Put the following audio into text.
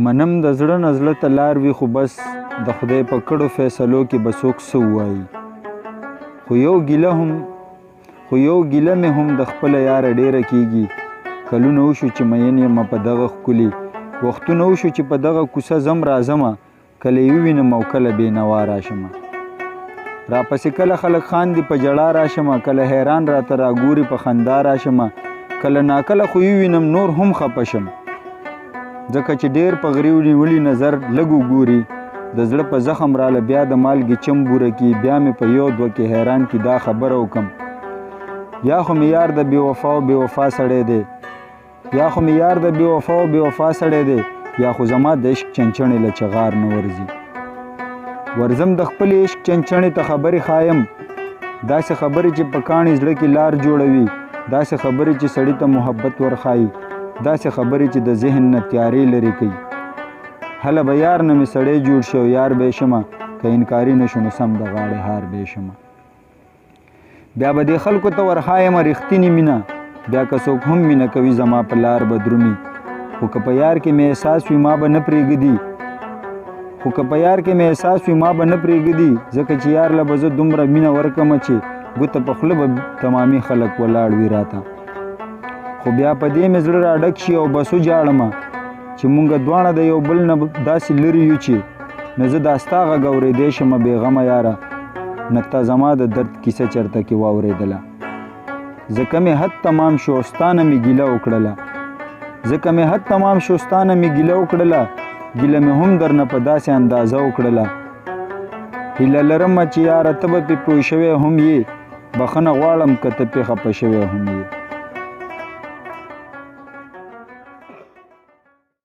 منم د زړه نه زړه ته لار وي، خو بس د خدای په کړو فیصلو کې به څوک څه ووایي. خو یو ګیله هم خو یو ګیله مې هم د خپله یاره ډېره کېږي. کلونه وشو چې مین یم په دغه ښکلي، وختونه وشو چې په دغه کوڅه ځم راځمه، کله یې ووینم او کله بې نوا راشمه. راپسې کله خلک خاندي په ژړا راشمه، کله حیران راته راګوري په خندا راشمه، کله ناکله خو یې ووینم نور هم خپه شم، ځکه چې ډېر په غریو نیولي نظر لږ وګوري. د زړه په زخم راله بیا د مالګې چم بوره کی، بیا مې په یو دوه کې حیران کی دا خبره وکم، یا خو مې یار د بې وفا او بې وفا سړی دی، یا خو مې یار د بې وفا او بې وفا سړی دی، یا خو زما د عشق چنچڼې له چغار نه ورځي. ورځم د خپلې عشق چنچڼې ته خبرې ښایم، داسې خبرې چې په کاڼي زړه کې لار جوړوي، داسې خبرې چې سړي ته محبت ورښایي، داسې خبرې چې د ذهن نه تیارې لرې کوي. هله به یار نه مې سړی جوړ شي او یار به یې شمه، که انکاري نه شو نو سم د غاړې هار به یې شمه. بیا به دې خلکو ته ورښایمه رښتینې مینه، بیا که څوک هم مینه کوي زما په لار به درومي. خو که په یار کې مې احساس وي ما به نه پرېږدي، خو که په یار کې مې احساس وي ما به نه پرېږدي، ځکه چې یار له به زه دومره مینه ورکړم چې ګوته په خوله به تمامي خلک ولاړ وي راته. خو بیا په دې مې زړه راډک شي او بس وژاړمه چې مونږ دواړه د یو بل نه داسې لرې یو چې نه زه دا ستا غږ اورېدی شمه بېغمه یاره، نه تا زما د درد کیسه چېرته کې واورېدله. ځکه مې حد تمام شو او ستا نه مې ګیله وکړله، ځکه مې حد تمام شو ستا نه مې ګیله وکړله، ګیله مې هم درنه په داسې اندازه وکړله. هیله لرم چې یاره ته به پې پوه شوی هم یې، بخښنه غواړم که ته پې خفه شوی هم یې.